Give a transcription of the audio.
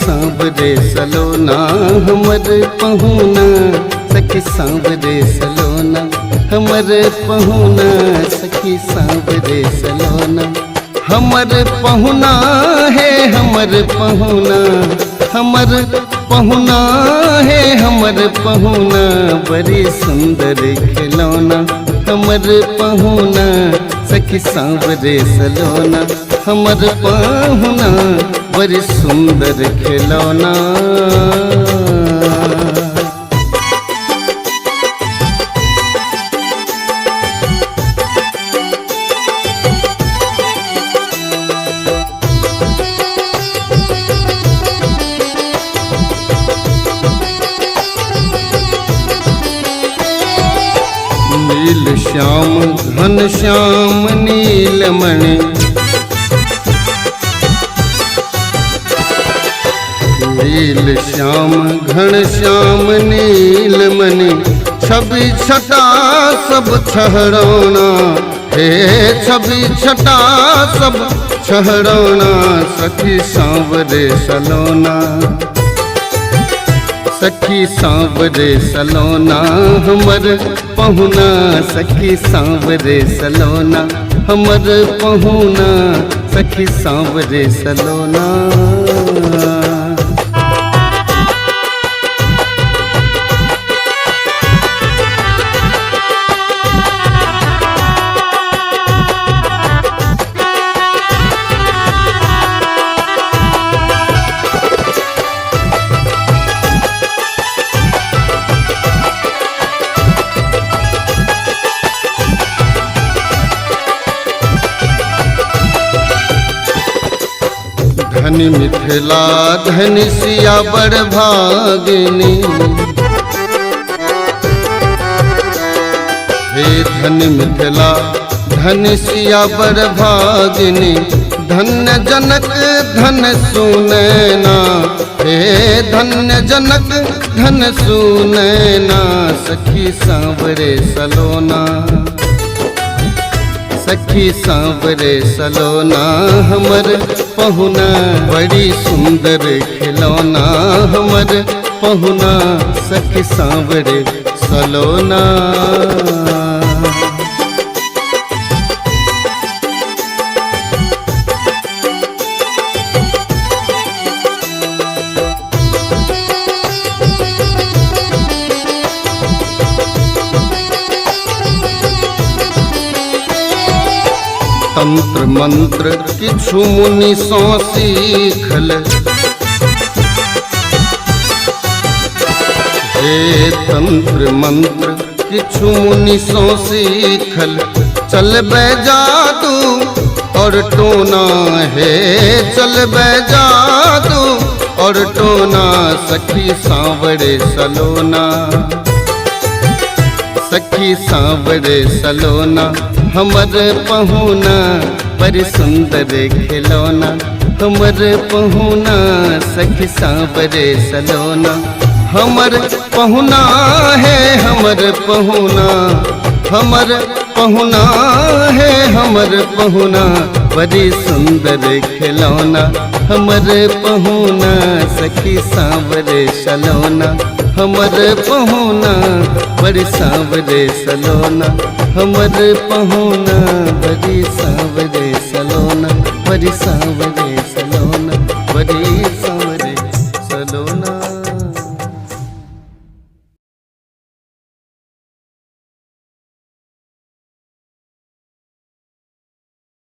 सांवरे सलोना हमर पहुना, सखी सांवरे सलोना हमर पहुना, सखी सांवरे सलोना हमर पहुना है, हमर पहुना, हमर पहुना है, हमर पहुना बड़ी सुंदर खिलौना हमर पहुना, सखी सांवरे सलोना हमर पहुना बड़ी सुंदर खिलौना। नील श्याम घन श्याम नीलमणि, नील श्याम घन श्याम नीलमणि, छवि छटा सब छहरौना, हे छवि छटा सब छहरौना, सखी सांवरे सलोना, सखी सांवरे सलोना हमर पहुना, सखी सांवरे सलोना हमर पहुना, सखी सांवरे सलोना। धन मिथिला धन सिया बड़ भागिनी, हे धन मिथिला धन सिया बड़ भागिनी, धन्य जनक धन सुनैना, हे धन्य जनक धन सुनैना, सखी सांवरे सलोना, सखी सांवरे सलोना हमर पहुना बड़ी सुंदर खिलौना हमर पहुना, सखी सांवरे सलोना। तंत्र मंत्र किछु मुनि सौं सीखल, हे तंत्र मंत्र किछु मुनि सौं सीखल, चलबै जादू और टोना, हे चलबै जादू और टोना, सखी सांवरे सलोना, सखी सांवरे सलोना हमर पहुना बड़ी सुंदर खिलौना हमर पहुना, सखी सांवरे सलोना हमर पहुना है, हमर पहुना, हमर पहुना है, हमर पहुना बड़ी सुंदर खिलौना हमर पहुना, सखी सांवरे सलोना हमर पहुना बड़ी सांवरे सलोना हमर पहुना बड़ी सांवरे सलोना, बड़ी सांवरे।